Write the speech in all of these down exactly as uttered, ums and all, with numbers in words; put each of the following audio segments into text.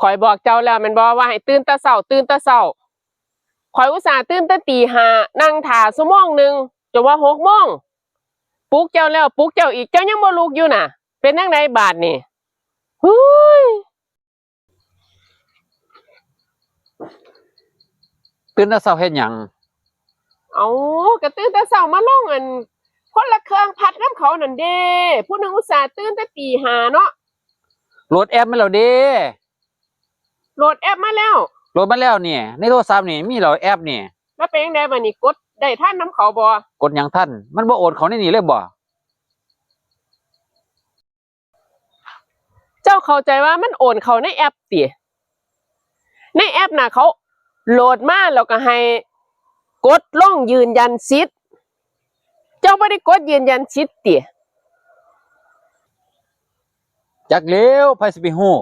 ข้อยบอกเจ้าแล้วแม่นบ่ว่าให้ตื่นแต่เช้า ตื่นแต่เช้า ข้อยอุตส่าห์ตื่นแต่ตีห้า นั่งท่าชั่วโมงหนึ่ง จนว่าหกโมง ปลุกเจ้าแล้วปลุกเจ้าอีก เจ้ายังบ่ลุกอยู่น่ะ เป็นจั่งใดบาดนี่ ฮู้ย ตื่นแต่เช้าเฮ็ดหยัง เอา ก็ตื่นแต่เช้ามาลงอัน คนละเครื่องพัดนำเขานั่นเด้ ผู้หนึ่งอุตส่าห์ตื่นแต่ตีห้าเนาะ โหลดแอปมาแล้วเด้ โหลดแอปมาแล้ว โหลดมาแล้วนี่ ในโทรศัพท์นี่มีแล้วแอปนี่ แล้วเป็นจั่งใดบาดนี้ กดได้ทันนำเขาบ่ กดหยังทัน มันบ่โอนเข้าในนี่เลยบ่ เจ้าเข้าใจว่ามันโอนเข้าในแอปติ ในแอปน่ะเขาโหลดมาแล้วก็ให้กดลงยืนยันสิทธิ์ เจ้าบ่ได้กดยืนยันสิทธิ์ติ จักแล้วไผสิไปฮู้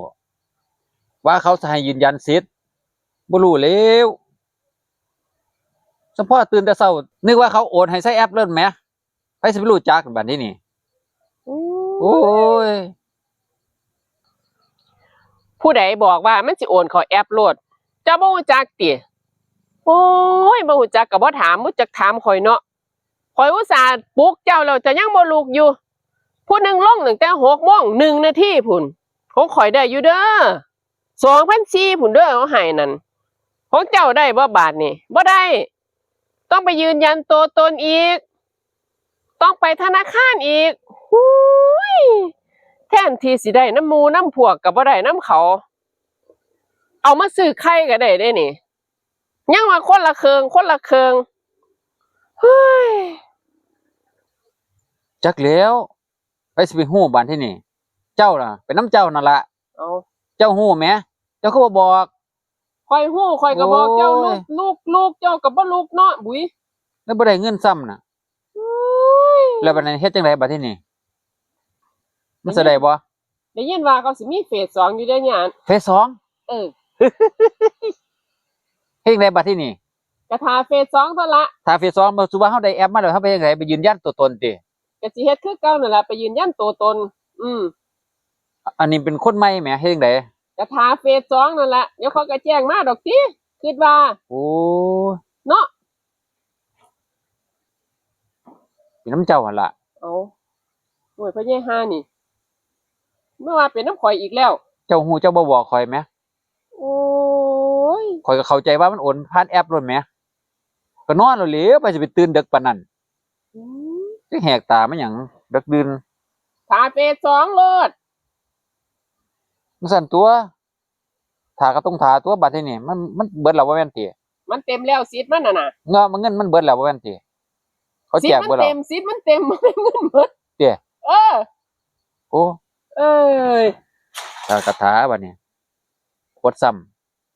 ว่าเขาสิให้ยืนยันสิทธิ์ บ่รู้แล้ว เฉพาะตื่นแต่เช้า นึกว่าเขาโอนให้ใส่แอปเลยแหม ไผสิไปรู้จักบาดนี้นี่ โอ้ย ผู้ใดบอกว่ามันสิโอนเข้าแอปโลด เจ้าบ่รู้จักติ โอ้ย บ่รู้จักก็บ่ถาม บ่จักถามข่อยเนาะ ข่อยอุตส่าห์ปลุกเจ้าแล้ว เจ้ายังบ่ลุกอยู่ ผู้หนึ่งลงตั้งแต่หกโมง หนึ่งนาทีพุ้น ของข่อยได้อยู่เด้อ สองพันสี่พุ้นเด้อ เอาให้นั่น ของเจ้าได้บ่บาดนี่ บ่ได้ ต้องไปยืนยันตัวตนอีก ต้องไปธนาคารอีก ฮู้ย แทนที่สิได้นำหมู่นำพวกก็บ่ได้นำเขา เอามาซื้อไข่ก็ได้เด้นี่ ยังว่าคนละเครื่อง คนละเครื่อง เฮ้ย จักแล้ว ไผสิไปฮู้บาดที่นี่ เจ้าน่ะ ไปนำเจ้านั่นละ เอา เจ้าฮู้แหม เจ้าคือบ่บอก ข่อยฮู้ ข่อยก็บอกเจ้า โอ้ ลุ ย ก ลุก ลุก เจ้าก็บ่ลุกเนาะ บุ๋ย แล้วบ่ได้เงินซ้ำน่ะ เฮ้ย แล้วบาดนั้นเฮ็ดจั่งใดบาดที่นี่ มันสิได้บ่ ได้ยินว่าเขาสิมีเฟสสองอยู่เด้เนี่ย เฟสสอง เออ เฮ็ดจั่งใดบาดที่นี่ ก็ท่าเฟสสองเท่านั้นละ ถ้าเฟสสอง สมมุติว่าเฮาได้แอปมาแล้ว เฮาไปจั่งใด ไปยืนยันตัวตนติ ก็สิเฮ็ดคือเก่านั่นล่ะ ไปยืนยันตัวตน อืม อันนี้เป็นคนใหม่แหม เฮ็ดจั่งใด ก็ท่าเฟสสองนั่นล่ะ เดี๋ยวเขาก็แจ้งมาดอกติ คิดว่า โอ้ เนาะ เป็นนำเจ้าหั่นล่ะ เอา โอ้ย พ่อใหญ่ห่านี่ เมื่อว่าเป็นนำข่อยอีกแล้ว เจ้าฮู้เจ้าบ่บอกข่อยแหม โอ้ย ข่อยก็เข้าใจว่ามันโอนผ่านแอปโลดแหม ก็นอนแล้วแหล้ว ไผสิไปตื่นดึกปานนั้น อืม สิแหกตามาหยัง ดึกดื่น ท่าเฟสสองโลด มันซั่นตัว ท่าก็ต้องท่าตัวบาดที่นี่ มัน มันเบิดแล้วบ่แม่นติ มันเต็มแล้วสิทธิ์มันน่ะนะ เนาะ มันเงินมันเบิดแล้วบ่แม่นติ เขาแจกเบิดแล้ว สิทธิ์มันเต็ม สิทธิ์มันเต็ม มันเป็นเงินหมด เตี้ย เออ โอ้ เอ้ย ท่าคาถาบาดนี้ โคตรซ้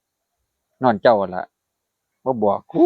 ำ นอนเจ้าหั่นล่ะ บ่บอกกู